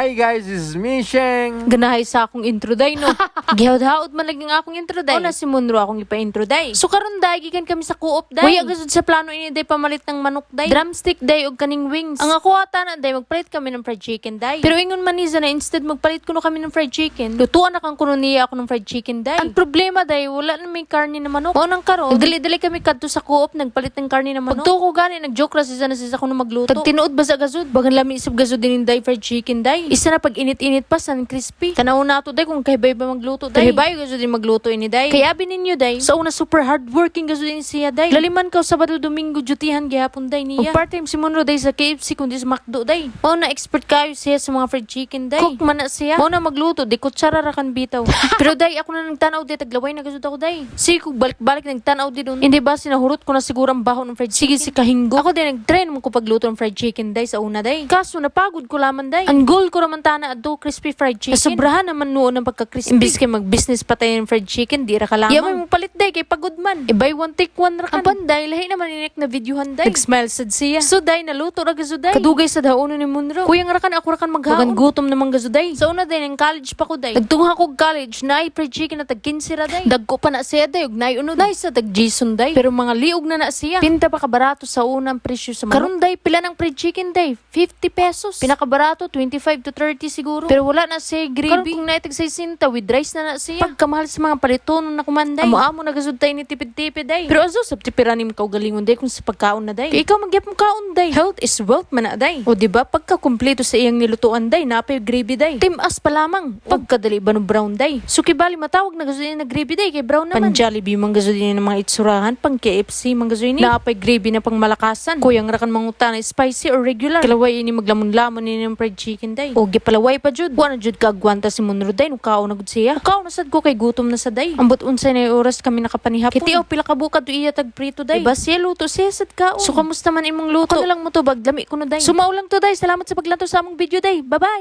Hi guys, this is me, Sheng. Ganahay sa akong intro day, no? Gihawd-haod man lagi ang akong intro day. Una si Munro akong ipa-intro day. So karon day, gikan kami sa Co-op day. Waya gasud sa plano ini day pamalit ng manok day. Drumstick day og kaning wings. Ang ako ata na day magpalit kami ng fried chicken day. Pero ingon man ni na instead magpalit kuno kami ng fried chicken, lutuan na kang kuno niya ako ng fried chicken day. Ang problema day, wala na may karne na manok. Mao nang karon, nagdali-dali kami kadto sa Co-op nagpalit ng karne na manok. Pagtuo ko gani, nag-joke ra si na si kuno magluto. Tag tinuod ba sa gasud? Bagan lami isab gasud din day fried chicken day. Isa na pag init-init pa san crispy. Tanaw na ato day kung kahibay ba magluto day. Kahibay gasud din magluto ini day. Kaya abi ninyo day. Sa una super hardworking gasud din siya day. Laliman ka Sabado, Domingo dutihan gihapon day niya. Og part-time si Monroe day sa KFC kundi sa McDo day. Mao na expert kayo siya sa mga fried chicken day. Cook man na siya. Mao na magluto di kutsara ra kan bitaw. Pero day ako na nagtanaw day taglaway na gasud ako day. Sige kog balik-balik nagtanaw di dun. Hindi ba sinahurot ko na siguro ang baho ng fried chicken. Sige si kahinggo. Ako din nag-try naman ko pagluto ng fried chicken day sa una day. Kaso napagod ko laman day. Ang goal ko raman tana adto crispy fried chicken. Nasobrahan naman noon ang pagka-crispy. Imbis kay mag-business pa tayo ng fried chicken, di ra ka lamang. Yamay mo palit day kay pagod man. E buy one take one ra kan. Ang panday lahi naman inik na videohan day. Nag-smile sad siya. So day naluto ra gasud day. Kadugay sad haonon ni Munro. Kuyang ra kan ako ra kan maghaon. Bagan gutom naman gasud day. Sa una day nang college pa ko day. Nagtungha ko og college naay fried chicken na tag 15 ra day. Dagko pa na siya day ug naay unod. Naay sa tag Jason day. Pero mga liog na na siya. Pinta pa kabarato sa unang presyo sa manok. Karon day pila ng fried chicken day? 50 pesos. Pinakabarato 25 to 30 siguro. Pero wala na siya gravy. Karon kung naay tag 60 with rice na na siya. Pagkamahal sa mga palitonon na kumanday. Amo-amo na gasud tay ni tipid-tipid day. Pero azo sab tipiranim ka galingon day kung sa pagkaon na day. Kay ikaw magyapon kaon day. Health is wealth man na day. O di ba pagka kumpleto sa iyang nilutuan day, napay gravy day. Timas pa lamang. Pagkadali ba no brown day. So kibali matawag na gasud na gravy day kay brown naman. Pang Jollibee man gasud ng mga itsurahan, pang KFC man gasud ni. Napay gravy na pang malakasan. Kuyang ra kan mangutana spicy or regular. Kalaway ini maglamon-lamon ini ng fried chicken day. O gipalaway pa jud. Wa na jud kaagwanta si Munro day no kaon na gud siya. Kaon na sad ko kay gutom na sa day. Ambot unsay na oras kami nakapanihapon. Kiti pila ka bukad do iya tag prito day. Diba siya luto siya sad kaon. So kamusta man imong luto? Ako na lang mo tubag lami kuno day. Sumao lang to day. Salamat sa paglantaw sa among video day. Bye bye.